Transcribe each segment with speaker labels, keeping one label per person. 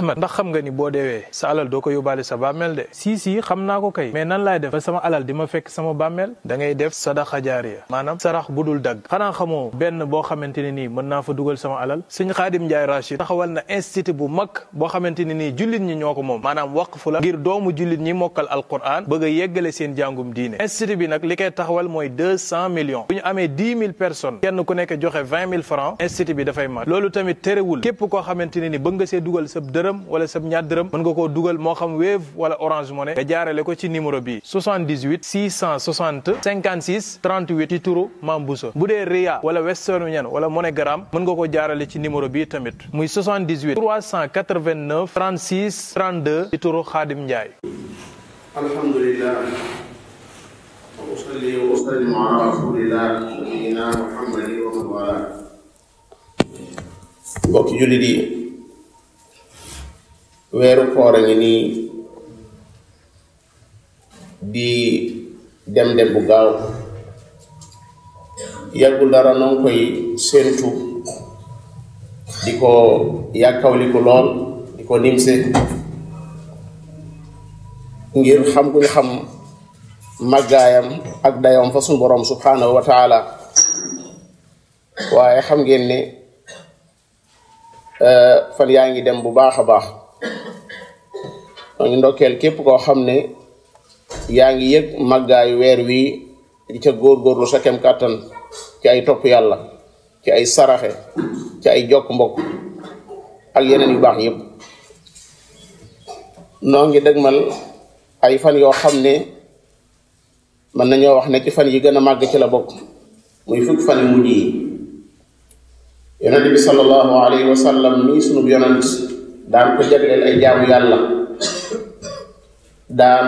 Speaker 1: Ahmad ndax xam nga ni boo deewee sa alal doo ko yóbbaale sa bàmmeel de. si xam naa ko kay mais nan laay def ba sama alal di ma fekk sama bàmmeel. da ngay def sadaqa jaariya maanaam sarax bu dul dagg. xanaa xamoo benn boo xamante ne nii mën naa fa dugal sama alal. Sëñ Xaadim Njaay Rachid taxawal na institut bu mag boo xamante ne nii jullit ñi ñoo ko moom maanaam waqfu la ngir doomu jullit ñi mokkal alquran bëgg a yeggale seen jàngum diine. institut bi nag li koy taxawal mooy 200 millions bu ñu amee 10 000 personnes kenn ku nekk joxe 20 000 francs institut bi dafay mat. loolu tamit terewul képp koo xamante ne ni bëgg nga see dugal sab dërëm wala sab ñaar dërëm mën nga koo dugal moo xam Wave wala Orange Money nga jaarale ko ci numéro bi 78 660 56 38 ci turu Mame Bousso. bu dee Ria wala Western Union wala MoneyGram mën nga ko jaarale ci numéro bi tamit muy 78 389 36 32 ci turu Xaadim Njaay.
Speaker 2: alhamdulillah wa usalli wa usallimu ala rasulillah nabiyyina Muhammadin wa man wala. mbokki jullit yi weeru koor a ngi nii di dem bu gaaw yàggul dara noo ngi koy séentu di ko yàkkawliku lool di ko nimse ngir xam ku ñu xam màggaayam ak dayoom fa suñu borom subhanahu wa taala. waaye xam ngeen ne fan yaa ngi dem bu baax a baax ñu ndokkeel képp koo xam ne yaa ngi yëg màggaayu weer wi di ca góorgóorlu sa kem kàttan ci ay topp yàlla ci ay saraxe ci ay jokk mbokk ak yeneen yu baax yépp. noo ngi dëgmal ay fan yoo xam ne mën nañoo wax ne ci fan yi gën a màgg ci la bokk muy fukki fan yu mujj yi. yonent bi sallallahu alayhi wa sallam nii sunub yonent daan ko jagleel ay jaamu yàlla daan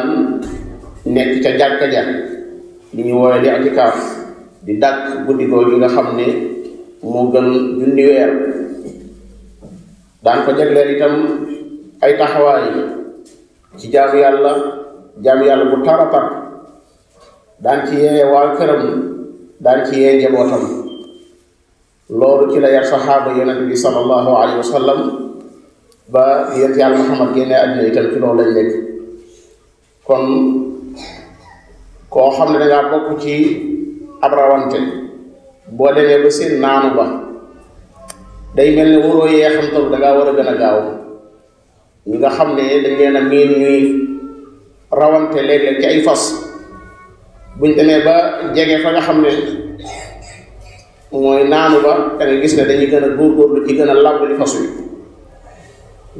Speaker 2: nekk ca jàkka ja li ñu woowe di atikaaf di dàkk guddi googu nga xam ne moo gën junni weer. daan ko jagleel itam ay taxawaay ci jaamu yàlla bu taratar daan ci yee waa këram daan ci yee njabootam. loolu ci la yar saxaaba yonent bi sallallahu alayhi wa sallam ba yonent yàlla Muhammad génne àddina itam ci loolu lañ nekk. kon koo xam ne dangaa bokk ci ab rawante boo demee ba seen naanu ba day mel ne waroo yee xamtalu dangaa war a gën a gaaw. ñi nga xam ne dañ leen a miin ñuy rawante léeg-léeg ci ay fas buñ demee ba jege fa nga xam ne mooy naanu ba da nga gis ne dañuy gën a góorgóorlu ci gën a làbb li fas wi.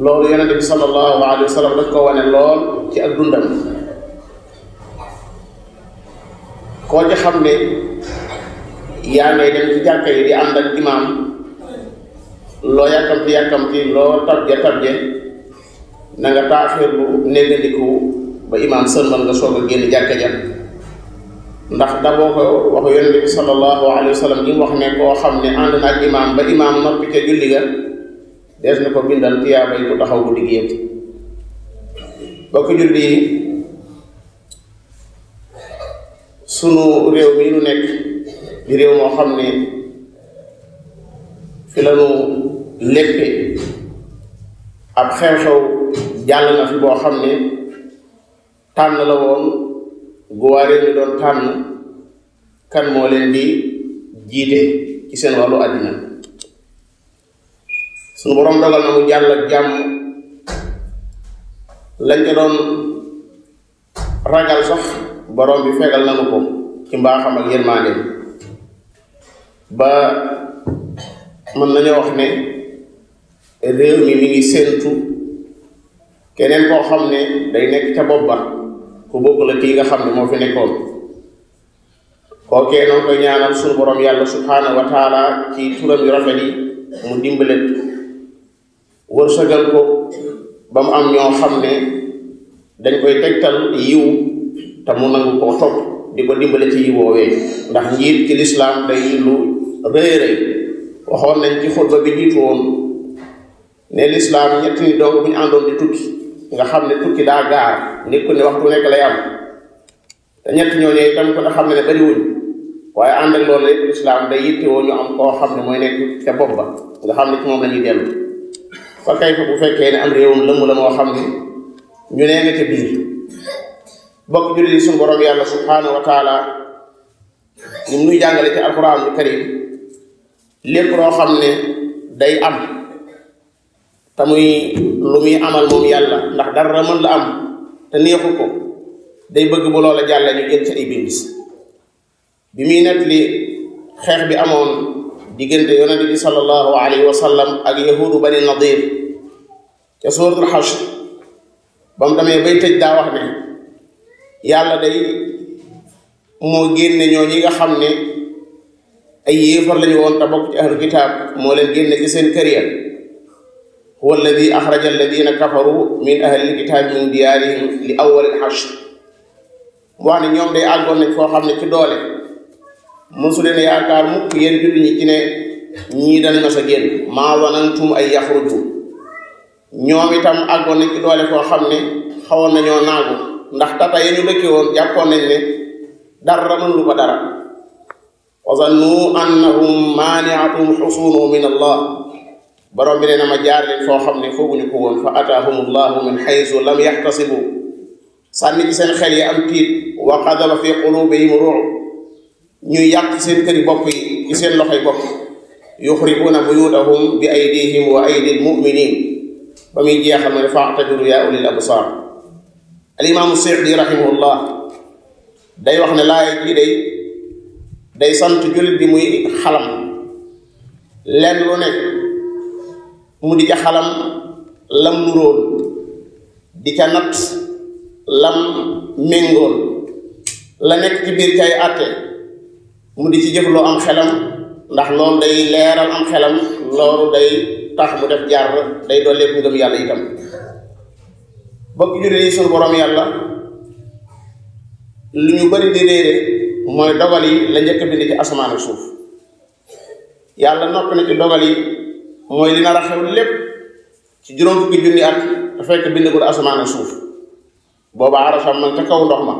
Speaker 2: loolu yonente bi sallallahu alayhi wa sallam daf ko wane lool ci ak dundam. koo ci xam ne yaa ngay dem ci jàkka yi di ànd ak imaam loo yàkkamti loo tabje na nga taaxirlu néggandiku ba imaam sëlmal nga soog a génn jàkka ja. ndax daboo ko waxu yonente bi sallallahu alayhi wa sallam li mu wax ne koo xam ne ànd na ak imaam ba imaam noppi ca julli ga dees na ko bindal tiyaaba yi ku taxaw guddi gi yëpp. bokk julli yi sunu réew mi nu nekk di réew moo xam ne fi la nu léppe ab xew-xew jàll na fi boo xam ne tànn la woon gu waa réew mi doon tànn kan moo leen di jiite ci seen wàllu àddina. suñu boroom dogal na mu jàll ak jàmm lañ ca doon ragal sax boroom bi fegal nanu ko ci mbaaxam ak yërmaandeem ba mën nañoo wax ne réew mi ngi séentu keneen koo xam ne day nekk ca bopp ba ku bokk la kii nga xam ne moo fi nekkoon. kookee noonu koy ñaanal suñu boroom yàlla subhaanahu wa taala ci turam yu rafet yi mu dimbale wërsëgal ko ba mu am ñoo xam ne dañ koy tegtal yiw te mu nangu koo topp di ko dimbale ci yiw woowee. ndax njiit ci lislaam day lu rëy rëy waxoon nañ ci xutba bi jiitu woon ne lislaam ñetti nit dong bu ñu àndoon di tukki nga xam ne tukki daa gaar nit ku ne waxtu nekk lay am te ñett ñooñu itam ko nga xam ne bariwuñ waaye ànd ak loolu lépp lislaam day yittewoo ñu am koo xam ne mooy nekk ca bopp ba nga xam ne ci moom la ñuy dellu. fa kay fa bu fekkee ne am réewum lëmm la moo xam ne ñu nee nga ca biir. bokk jullit yi suñu borom yàlla subhanahu wa taala ñu nuy jàngale ci alquranul karim lépp loo xam ne day am te muy lu muy amal moom yàlla ndax dara mën la am te neexu ko day bëgg bu loola jàlle ñu jël ci ay bind. bi muy nettali xeex bi amoon diggante yonente bi sallallahu alayhi wa sallam ak yahudu bani nadir ca suratul hashr ba mu demee bay tëj daa wax ne yàlla day moo génne ñoo ñi nga xam ne ay yéefar lañu woon te bokk ci ahlu kitaab moo leen génne ci seen kër ya huwa alladi axraja alladina kafaru min ahli alkitaab min diyaarihim li awwal alhashr mu wax ne ñoom day àggoon nañ foo xam ne ci doole mosu leen yaakaar mukk yéen julli ñi ci ne ñii danañ mas a génn maa wanantum ay yaxruju ñoom itam àggoon nañ ci doole foo xam ne xawoon nañoo naagu ndax tata ya ñu dëkke woon jàppoon nañ ne dara mënulu ko dara wa zannu annahum maaniatum xusunuhu min allah borom bi nee na ma jaar leen foo xam ne fooguñu ko woon fa ataahum allahu min xaysu lam yaxtasibu sànni ci seen xel yi am tiit wa qadaba fi qulubihim ru'b ñuy yàq seen këri bopp yi ci seen loxoy bopp yuxribuuna buyutahum bi aydihim wa aydi almuminin ba muy jeexal ma ne fa'tabiru yaa ulil absar alimaamu Sa'di rahimahullah day wax ne laay jii day sant jullit bi muy xalam lenn lu nekk mu di ca xalam lam nuróol di ca natt lam méngool la nekk ci biir cay àtte mu di ci jëfloo am xelam ndax loolu day leeral am xelam loolu day tax mu def jaar day dolleeku ngëm yàlla itam. bokk jullit yi sunu borom yàlla lu ñu bari di réere mooy dogal yi la njëkk bind ci asamaan ak suuf yàlla noppi na ci dogal yi mooy li nar a xew lépp ci juróom fukki junni at te fekk bindagul asamaan ak suuf booba arasam man ca kaw ndox ma.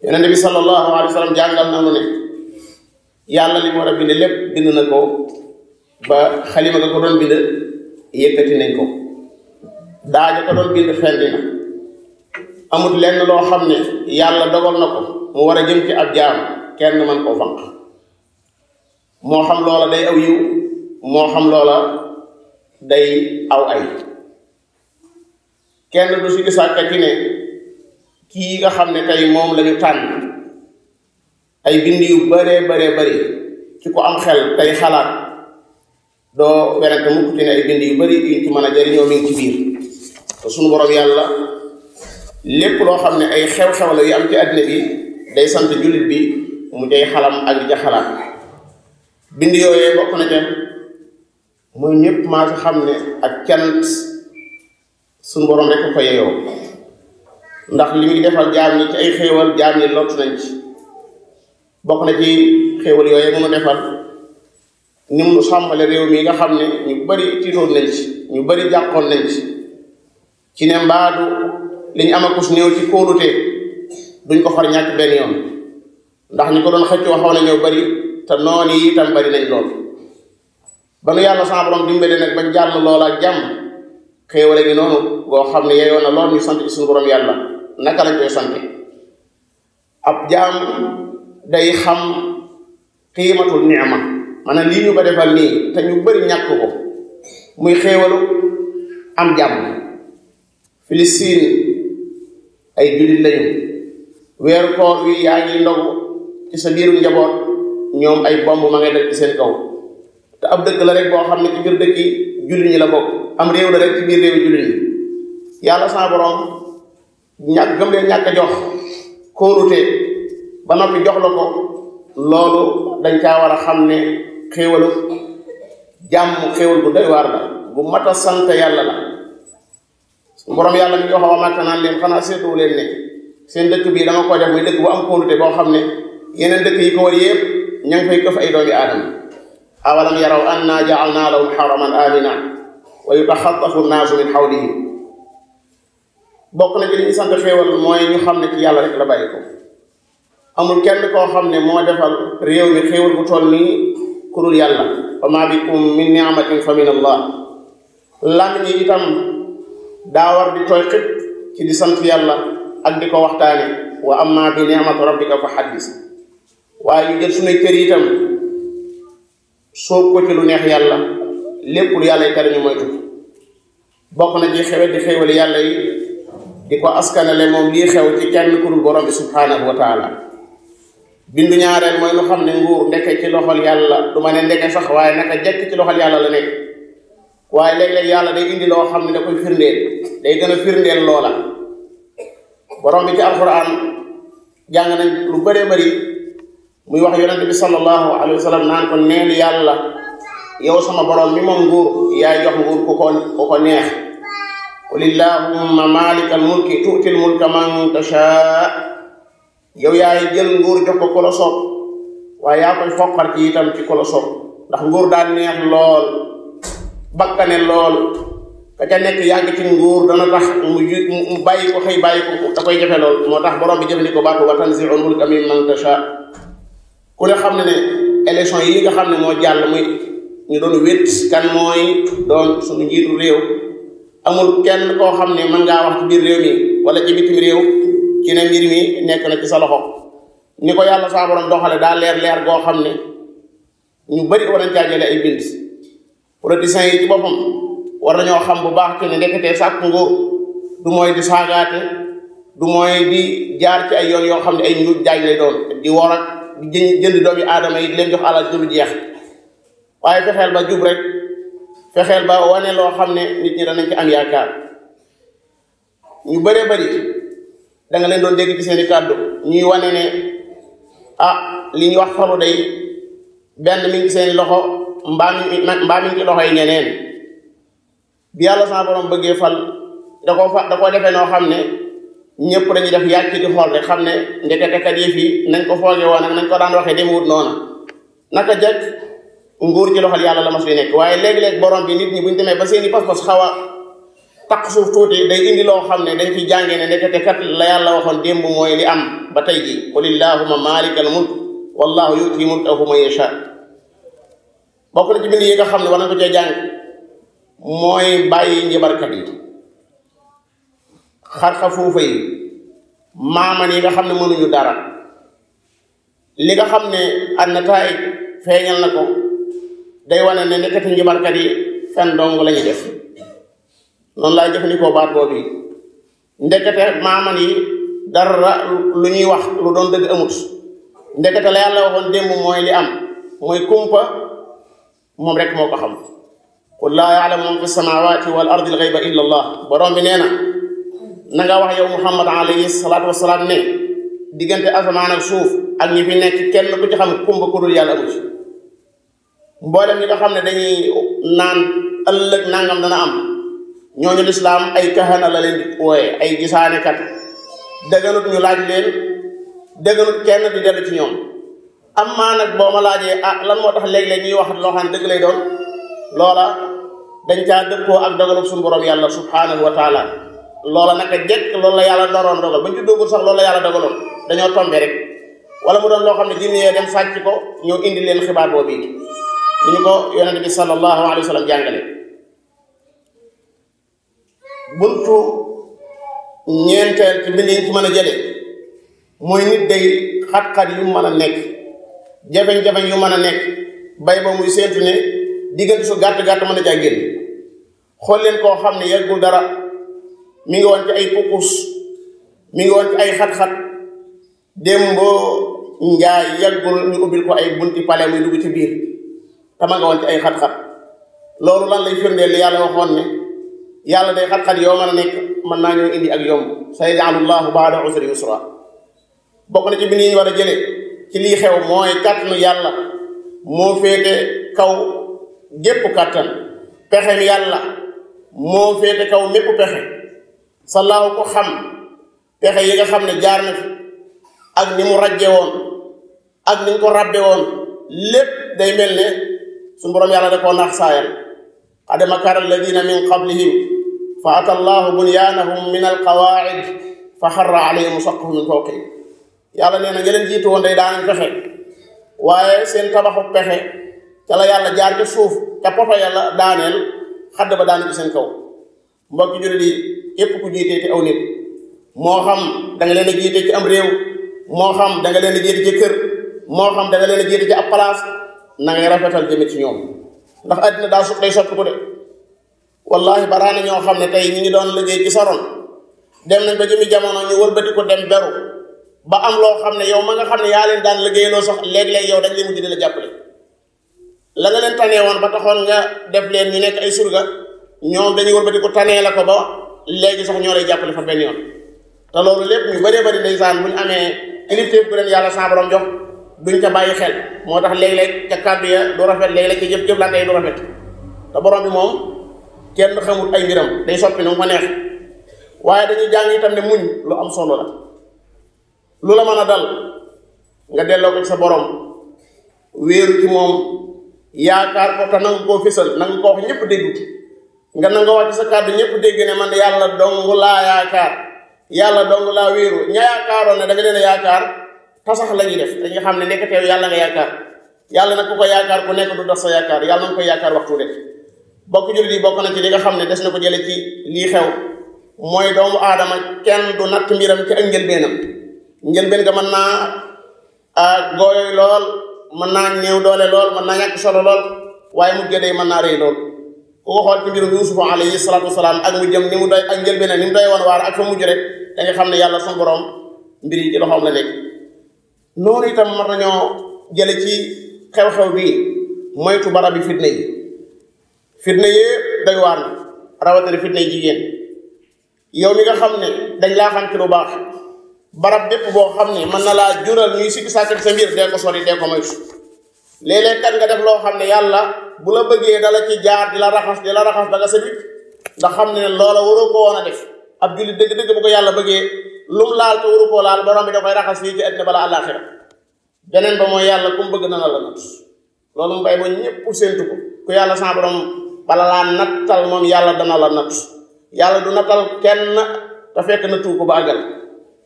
Speaker 2: yonente bi sallallahu alayhi wa sallam jàngal na nu ne yàlla li mu war a bind lépp bind na ko ba xalima ga ko doon bind yëkkati nañ ko daaja ko doon bind fendi na amul lenn loo xam ne yàlla dogal na ko mu war a jëm ci ab jaam kenn mën koo fanq moo xam loola day aw yiw moo xam loola day aw ay kenn du si sàkka ci ne kii nga xam ne tey moom lañu tànn ay bind yu baree bari ci ko am xel tey xalaat doo werante mukk ci ne ay bind yu bari yuñ ci mën a jëriñoo mi ngi ci biir te sunu borom yàlla lépp loo xam ne ay xew-xew la yu am ci àddina bi day sant jullit bi mu jay xalam ak di ja xalaat bind yooyee bokk na ca mooy ñëpp maa si xam ne ak cant sunu borom rek ko yeyoo ndax li muy defal jaam ñi ci ay xéewal jaam ñi lott nañ ci bokk na ci xéewal yooyee mu defal ni mu sàmmale réew mi nga xam ne ñu bari tiitoon nañ ci ñu bari jàqoon nañ ci ne mbaadu li ñu amakus néew ci kóolute duñ ko far ñàkk benn yoon ndax ñu ko doon xëccoo xaw na ñëw bari te noon yi itam bari nañ lool ba nu yàlla sama borom dimbale nag bañ jàll loola ak jàmm xéewale gi noonu boo xam ne yeyoo na lool ñu sant ci suñu borom yàlla naka lañ koy sante ab jaam day xam qiimatul ni'ma maanaam lii ñu ko defal nii te ñu bari ñàkk ko muy xéewalu am jàmm Filistiin ay jullit lañu weeru koor wi yaa ngi ndogu ci sa biiru njaboot ñoom ay bomb ma ngay dal ci seen kaw te ab dëkk la rek boo xam ne ci biir dëkk yi jullit ñi la bokk am réew la rek ci biir réewi jullit ñi yàlla sa borom ñàkk gëm leen ñàkk a jox kóolute ba noppi jox la ko loolu dañ caa war a xam ne xéewalu jàmm xéewal bu doy waar la bu mat a sant yàlla la borom yàlla mi ngi wax waa Màkka naan leen xanaa seetuwu leen ne seen dëkk bii dama ko def muy dëkk bu am kóolute boo xam ne yeneen dëkk yi ko war yëpp ña ngi fay këf ay doomi aadama awalam yaraw anna ja'alna lahum haraman amina wa yutaxattafu nnaasu min hawlihim bokk na ci li ñu sant xéewal mooy ñu xam ne ci yàlla rek la bàyyi ko amul kenn koo xam ne moo defal réew mi xéewal bu toll nii ku dul yàlla wa ma bikum min ni'matin fa min allah làmmiñ yi itam daa war di tooy xib ci di sant yàlla ak di ko waxtaane wa amma bi ni'mati rabbika fa haddis waaye ñu jël suñuy kër yi itam soob ko ci lu neex yàlla lépp lu yàlla yi tere ñu moytu bokk na ci xewet di xewali yàlla yi di ko askanale moom lii xew ci kenn ku dul borom bi subhanahu wa taala bindu ñaareel mooy lu xam ne nguur ndeke ci loxol yàlla du ma ne ndeke sax waaye naka jekk ci loxol yàlla la nekk waaye léeg-léeg yàlla day indi loo xam ne da koy firndeel day gën a firndeel loola borom bi ci alquran jàng nañ lu bëree bëri muy wax yonente bi sallallahu alayhi wa sallam naan ko neel yàlla yow sama borom mi moom nguur yaay jox nguur ku ko neex qul illahumma malikal mulki tu'til mulka man tashaa yow yaay jël nguur jox ko ku la soob waaye yaa koy foqar ci itam ci ku la soob ndax nguur daal neex lool bakkane lool ka ca nekk yàgg ci nguur dana tax mu bàyyi ko xëy bàyyi ko da koy jafe lool moo tax borom bi jëfandikoo baatu wa tanzi'ul mulka mimman tashaa ku ne xam ne ne élection yi nga xam ne moo jàll muy ñu doon wét kan mooy doon suñu njiitu réew amul kenn koo xam ne mën ngaa wax ci biir réew mi wala ci bitim réew ci ne mbir mi nekk na ci sa loxo ni ko yàlla saa borom doxale daa leer goo xam ne ñu bari war nañ caa jële ay bind politiciens yi ci boppam war nañoo xam bu baax ci ne ndeketee sàkk nguur du mooy di saagaate du mooy di jaar ci ay yoon yoo xam ne ay njuuj jaaj lay doon di wor ak di jënd doomi aadama yi di leen jox alal du jeex waaye fexeel ba jub rek fexeel ba wane loo xam ne nit ñi danañ ci am yaakaar ñu bëree bëri da nga leen doon dégg ci seeni kàddu ñuy wane ne li ñu wax falu day benn mi ngi seeni loxo mbaa mi ngi ci loxo yi ñeneen bi yàlla sama borom bëggee fal da koo defee noo xam ne ñëpp dañuy def yàcc di xool rek xam ne ndekete kat yi fii nañ ko fooge woon ak nañ ko daan waxee demewut noona naka jekk nguur ci loxol yàlla la mas li nekk waaye léegi-léeg borom bi nit ñi buñ demee ba seeni pas-pas xaw a taq suuf tuuti day indi loo xam ne dañ ci jàngee ne ndekete kat la yàlla waxoon démb mooy li am ba tey ji qul illahumma malikal mulk wallahu yu'ti mulkahu man yasha bokk na ci bind yi nga xam ne war nañ ko cee jàng mooy bàyyi njibarkat yi xarxa fuufa yi maaman yi nga xam ne mënuñu dara li nga xam ne an nataa'ij feeñal na ko day wane ne nekkati njibarkat yi fen dong la ñuy def noonu laay jëfandikoo baat boobu yi ndekete maaman yi dara lu ñuy wax lu doon dëgg amut ndekete la yàlla waxoon démb mooy li am mooy kumpa moom rek moo ko xam qul laa ya'lamu man fi samawati wal ardi al ghayba illa allah borom bi nee na nga wax yow muhammad alayhi salaatu wasalaam ne diggante asamaan ak suuf ak ñi fi nekk kenn ku ci xam kumba ku dul yàlla amut mboolem ñi nga xam ne dañuy naan ëllëg nangam dana am ñooñu lislaam ay kahana la leen di wooye ay gisaanekat dëgganut ñu laaj leen dëgganut kenn di dellu ci ñoom am maa nag boo ma laajee lan moo tax léeg-léeg ñuy wax loo xam ne dëgg lay doon loola dañ caa dëppoo ak dogalub suñu borom yàlla subhanahu wa taala loola naka jekk loolu la yàlla doroon dogal bañ ci dóogul sax loolu la yàlla dogaloon dañoo tombe rek wala mu doon loo xam ne jinne yee dem sàcc ko ñëw indi leen xibaar boobu yi ni ñu ko yonente bi sallallahu alayhi wa sallam jàngale buntu ñeenteel ci bind yi ci mën a jële mooy nit day xat-xat yu mën a nekk jafeñ-jafeñ yu mën a nekk bay ba muy séentu ne diggante su gàtt-gàtt mën a caa génn xool leen koo xam ne yeggul dara mi ngi woon ci ay pukus mi ngi woon ci ay xat-xat démb njaay yeggul ñu ubbil ko ay bunti pale muy dugg ci biir tama nga woon ci ay xat-xat loolu lan lay firndeel yàlla waxoon ne yàlla day xat-xat yoo mën a nekk mën naa ñoo indi ak yomb sayaj'alullahu ba'da usri yusra bokk na ci bind yi ñu war a jële ci lii xew mooy kàttanu yàlla moo féete kaw gépp kàttan pexem yàlla moo féete kaw mépp pexe salaahu ko xam pexe yi nga xam ne jaar na fi ak ni mu rajje woon ak ni ñu ko rabbe woon lépp day mel ne suñu borom yàlla da koo naax saayal qad makara alladina min qablihim fa ata allahu bunyanahum min alqawaid fa xarra alayhim saqfu min fawqihim yàlla nee na nga leen jiitu woon day daanañ pexe waaye seen tabaxu pexe ca la yàlla jaar ca suuf ca poto yàlla daaneel xadd ba daanu ci seen kaw. mbokki jullit yi képp ku jiitee ci aw nit moo xam da nga leen a jiite ci am réew moo xam da nga leen a jiite ci kër moo xam da nga leen a jiite ci ab place na ngay rafetal jëme ci ñoom ndax àddina daa day soppi ko de wallahi baraana ñoo xam ne tey ñi ngi doon liggéey ci sa ron dem nañ ba jëmi jamono ñu wëlbati ko dem beru ba am loo xam ne yow ma nga xam ne yaa leen daan liggéeyloo sax léeg-léeg yow dañ lay mujj di la jàppale la nga leen tanee woon ba taxoon nga def leen ñu nekk ay surga ñoom dañuy wëlbati ko tanee la ko ba léegi sax ñoo lay jàppale fa benn yoon te loolu lépp ñu bëree bëri ndeysaan bu ñu amee kilifteef bu leen yàlla sa borom jox duñ ca bàyyi xel moo tax léeg-léeg ca kàddu ya du rafet léeg-léeg ca jëf-jëflante yi du rafet te borom bi moom kenn xamul ay mbiram day soppi nu mu ko neex waaye dañuy jàng itam ne muñ lu am solo la lu la mën a dal nga delloo ko ci sa borom wéeru ci moom yaakaar ko te nanga koo fésal nanga ko wax ñëpp dégg nga nanga wax ci sa kàddu ñëpp dégg ne man yàlla dong laa yaakaar yàlla dong laa wéeru ña yaakaaroon ne da nga leen a yaakaar tasax la ñuy def dañuy xam ne nekk teew yàlla nga yaakaar yàlla nag ku ko yaakaar ku nekk du dox sa yaakaar yàlla na koy yaakaar waxtu de bokk jullit yi bokk na ci li nga xam ne des na ko jële ci lii xew mooy doomu aadama kenn du natt mbiram ci ak njëlbeenam njëlbeen nga mën naa gooyoy lool mën naa néew doole lool mën naa ñàkk solo lool waaye mujj day mën naa rëy lool ku ko xool ci mbirum Yuusufa alayhi salaatu wasalaam ak mu jëm ni mu doy ak njëlbeenam ni mu doy woon waar ak fa mujj rek da nga xam ne yàlla suñu borom mbir yi ci loxoom la nekk noonu itam mën nañoo jële ci xew-xew bi moytu barab bi fitna yi fitna yëpp day waar na rawatina fitna yi jigéen yow mi nga xam ne dañ laa xam ci lu baax barab bépp boo xam ne mën na laa jural ñuy sikki sàkk sa mbir dee ko sori dee ko moytu léeg-léeg kat nga def loo xam ne yàlla bu la bëggee dala ci jaar di la raxas ba nga sa bit ndax xam ne loola waroo ko woon a def ab jullit dëgg-dëgg bu ko yàlla bëggee lum laal te waru koo laal borom bi da koy raxas fii ci àddina bala àllaaxira beneen ba mooy yàlla ku mu bëgg dana la natt loolu mu bay ba ñëpp séentu ko ku yàlla sa borom bala laa nattal moom yàlla dana la natt yàlla du nattal kenn te fekk na tuub ko ba àggal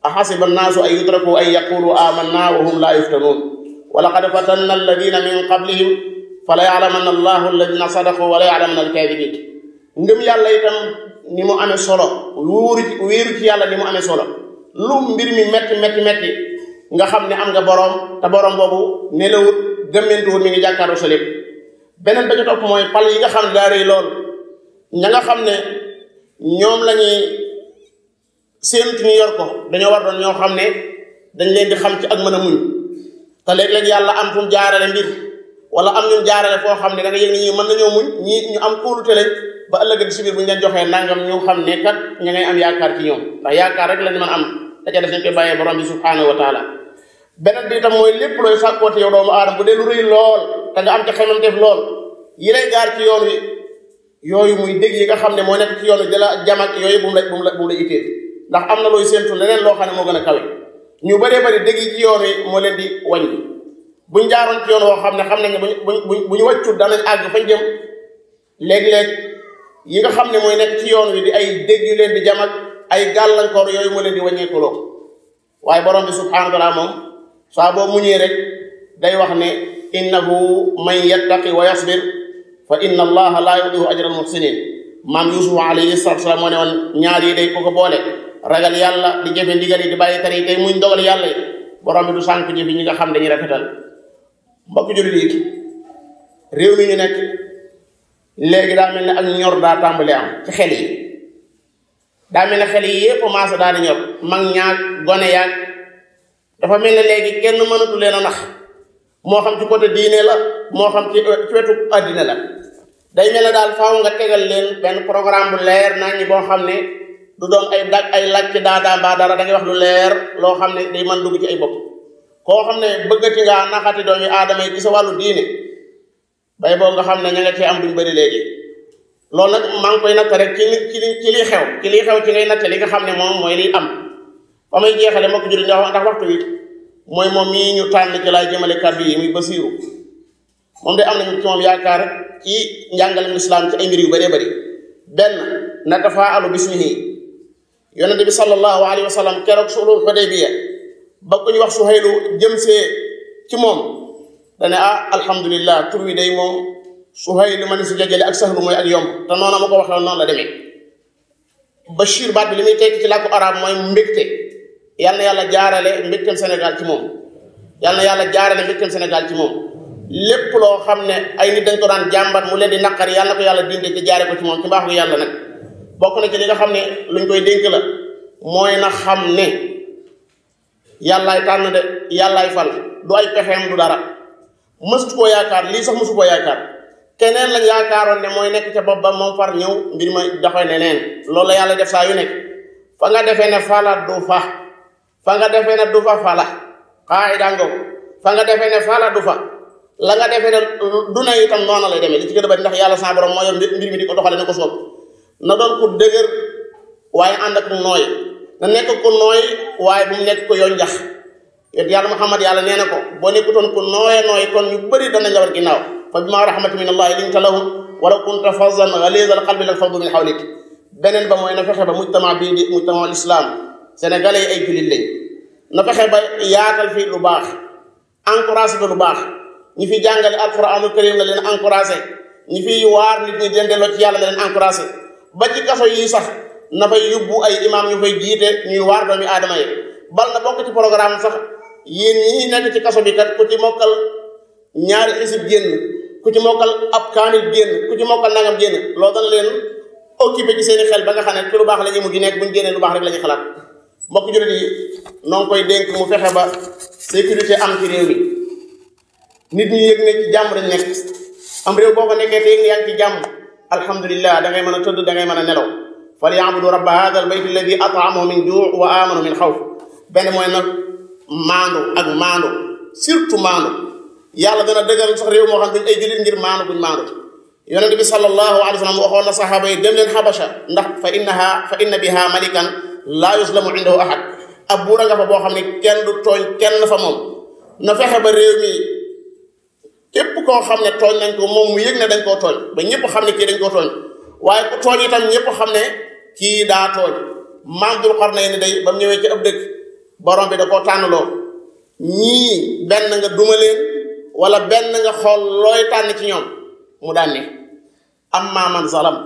Speaker 2: ahasiba nnaasu an yutraku an yaqulu amanna wa hum laa yuftanuun wa laqad fatanna alladina min qablihim fala ya'lamanna allahu alladina sadaqu wa la ya'lamanna alkaadibiin ngëm yàlla itam ni mu amee solo wéeru ci yàlla ni mu amee solo lu mbir mi metti nga xam ne am nga borom te borom boobu nelawut gëmmentuwut mi ngi jàkkaarloo sa lépp beneen ba ca topp mooy pal yi nga xam ne daa rëy lool ña nga xam ne ñoom lañuy séentu ñu yor ko dañoo war doon ñoo xam ne dañ leen di xam ci ak mën a muñ te léeg-léeg yàlla am fu mu jaarale mbir wala am ñu jaarale foo xam ne da nga yëg ni ñi mën nañoo muñ ñii ñu am kóolute lañ ba ëllëg di si biir bu ñu leen joxee nangam ñu xam ne kat ña ngay am yaakaar ci ñoom ndax yaakaar rek lañu mën am da ca def nañ koy bàyyee borom bi subhanahu wa taala beneen bi itam mooy lépp looy sàkkooti yow doomu aadama bu dee lu rëy lool te nga am ca xemamteef lool yi lay gaar ci yoon wi yooyu muy dégg yi nga xam ne moo nekk ci yoon wi di la jamak yooyu bu mu la itteel ndax am na looy séentu leneen loo xam ne moo gën a kawe ñu bëree bëri dégg yi ci yoon wi moo leen di wàññi buñ jaaroon ci yoon woo xam ne xam nañ ne bu ñu wàccut danañ àgg fañ jëm léeg-léeg yi nga xam ne mooy nekk ci yoon wi di ay dégg yu leen di jamak ay gàllankoor yooyu moo leen di wàññeekuloo waaye borom bi subhanahu wa taala moom saa boo muñee rek day wax ne innahu man yattaqi wa yasbir fa inna allaha laa yudiu ajra al muhsinin maam Yuusuf alayhi salaatu salaam moo ne woon ñaar yi day ko ko boole ragal yàlla di jëfe ndigal yi di bàyyi tere yi tey muñ dogal yàlla yi borom bi du sànk jëfi ñi nga xam dañuy rafetal mbokk jullit yi réew mi ñu nekk léegi daa mel ne ak ñor daa tàmbali am ci xel yi daa mel ne xel yi yépp maasa daa di ñor mag ñaag gone yaag dafa mel ne léegi kenn mënatu leen a nax moo xam ci côté diine la moo xam ci wetu àddina la day mel ne daal faaw nga tegal leen benn programme bu leer nañ ñi boo xam ne du doon ay laaj ci daadaa mbaa dara da ngay wax lu leer loo xam ne day mën dugg ci ay bopp koo xam ne bëggati ngaa naxati doomi aadama yi ci sa wàllu diine bay boo nga xam ne ña nga cee am duñ bëri léegi loolu nag maa ngi koy natt rek ci liy xew ci ngay natte li nga xam ne moom mooy liy am fa may jeexale mbokk jullit ndax waxtu wi mooy moom mii ñu tànn ci laay jëmale kàddu yi muy Basiiru moom de am nañu ci moom yaakaar ci njàngalem lislaam ci ay mbir yu bëree bëri benn natafaalu bismihi yonente bi sallallahu alayhi wa sallam keroog sulhul Hudaybiya ba ku ñu wax Suhaylu jëm see ci moom dane alhamdulillah tur wi day moom Suhayl ma ni si jajale ak sahlu mooy ak yomb te noonu ma ko waxee noonu la demee. Bachir baat bi li muy tekki ci làkku arab mooy mbégte. yal na yàlla jaarale mbégteem Sénégal ci moom. yal na yàlla jaarale mbégteem Sénégal ci moom. lépp loo xam ne ay nit dañ ko daan jàmbat mu leen di naqari yàlla na ko yàlla dinde te jaare ko ci moom ci mbaaxu yàlla nag. bokk na ci li nga xam ne luñ koy dénk la mooy na xam ne yàllaay tànn de yàllaay fal du ay pexeem du dara. mësut koo yaakaar lii sax mësu koo yaakaar keneen lañ yaakaaroon ne mooy nekk ca bopp ba moom far ñëw mbir ma doxee neneen loolu la yàlla def saa yu nekk. fa nga defee ne fala du fa fa nga defee ne du fa fala xaayida ngoog fa nga defee ne fala du fa la nga defee ne du na itam noonu lay demee li ci gën a bari ndax yàlla sa borom moo yor mbir mi di ko doxale na ko soob. na doon ku dëgër waaye ànd ak nooy na nekk ku nooy waaye bu mu nekk ko yoon njax yot yàlla Muhammad yàlla nee na ko boo nekkutoon ku nooy kon ñu bëri danañ la war ginnaaw fa bima rahmatin min allahi linta lahum walaw kunta fazzan ghalizal qalbi lan faddu min hawlik. beneen ba mooy na fexe ba mujtama bii di mujtama l'islam sénégalais yi ay jullit lañ na fexe ba yaatal fi lu baax encouragé ba lu baax ñi fi jàngale alquranul karim la leen encouragé ñi fi waar nit ñi leen delloo ci yàlla la leen encouragé ba ci kaso yi sax na fay yóbbu ay imam ñu fay jiite ñuy waar doomi aadama yi bal na bokk ci programme sax yéen ñi nekk ci kaso bi kat ku ci mokkal ñaari xisib génn ku ci mokkal ab kaamil génn ku ci mokkal nangam génn loolu dana leen occupé ci seeni xel ba nga xam ne ci lu baax la ñuy mujj nekk buñ génnee lu baax rek la ñuy xalaat. mbokk jullit yi noo ngi koy dénk mu fexe ba sécurité am ci réew mi nit ñi yëg ne ci jàmm dañ nekk am réew boo ko nekkee te yëg ne yaa ngi ci jàmm alhamdulillah da ngay mën a tëdd da ngay mën a nelaw. falyabudu rabba hada al bayt alladi at'amahum min juu' wa amanu min xawf. benn mooy nag maandu surtout maandu yàlla dana dëggal sax réew moo xam duñ ay jullit ngir maandu buñ maandu. yonent bi sallallahu alayhi wa sallam waxoon na saxaaba yi dem leen xabasha ndax fa inna biha malikan laa yuslamu indahu ahad ab buura nga fa boo xam ne kenn du tooñ kenn fa moom. na fexe ba réew mi képp koo xam ne tooñ nañ ko moom mu yëg ne dañ koo tooñ ba ñëpp xam ne kii dañ koo tooñ waaye ku tooñ itam ñëpp xam ne kii daa tooñ. Maam Dul Qarnayni day ba mu ñëwee ci ab dëkk borom bi da koo tànnloo ñii benn nga duma leen wala benn nga xool looy tànn ci ñoom mu daan ne amma man zalam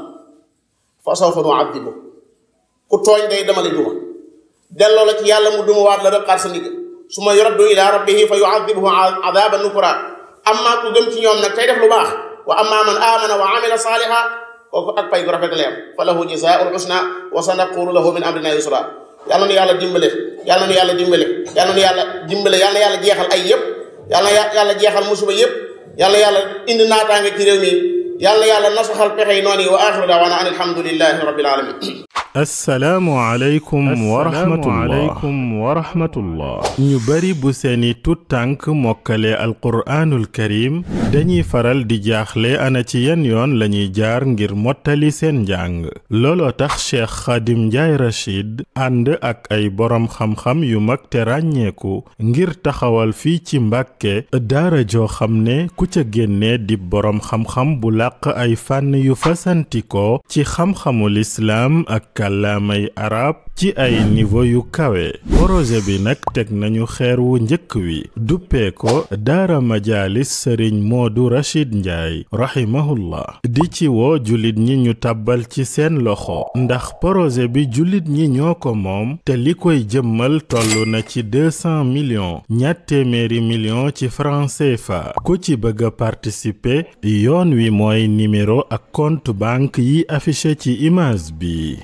Speaker 2: fa sawfa nu'adhibu ku tooñ day dama lay duma delloo la ci yàlla mu duma waat la rek xaar sa ndigg summa yuraddu ila rabbihi fa yu'adhibuhu 'adaban nukra. amma ku gëm ci ñoom nag tey def lu baax wa amma man amana wa amila salihan kooku ak pay gu rafet la yam fa lahu jazaa'ul husna wa sanaqulu lahu min amrina yusra. yàlla na yàlla dimbale yàlla na yàlla jeexal ay yëpp yàlla jeexal musiba yëpp yàlla indi naataange ci réew mi yàlla nasaxal pexe yi noonu yi wa axiru daawaana an alhamdulillahi rabbil alamin.
Speaker 3: assalaamu aleykum wa rahmatullah ñu bari bu seeni tut tànk mokkale alquraanul karim dañuy faral di jaaxle ana ci yan yoon lañuy jaar ngir mottali seen njàng looloo tax Cheikh Khadim Ndiaye Rachid ànd ak ay boroom xam-xam yu mag te ràññeeku ngir taxawal fii ci Mbàkke daara joo xam ne ku ca génne di boroom xam-xam bu làq ay fànn yu fasantikoo ci xam-xamul islaam ak kàllaamay arab ci ay niveau yu kawe projet bi nag teg nañu xeer wu njëkk wi duppee ko daara majaalis sëriñ Moodu Rachid Ndiaye rahimahullah di ci woo jullit ñi ñu tàbbal ci seen loxo ndax projet bi jullit ñi ñoo ko moom te li koy jëmmal toll na ci 200 millions $200 ci francs CFA ku ci bëgg a participer yoon wi mooy numéro ak compte banque yi affiché ci image bi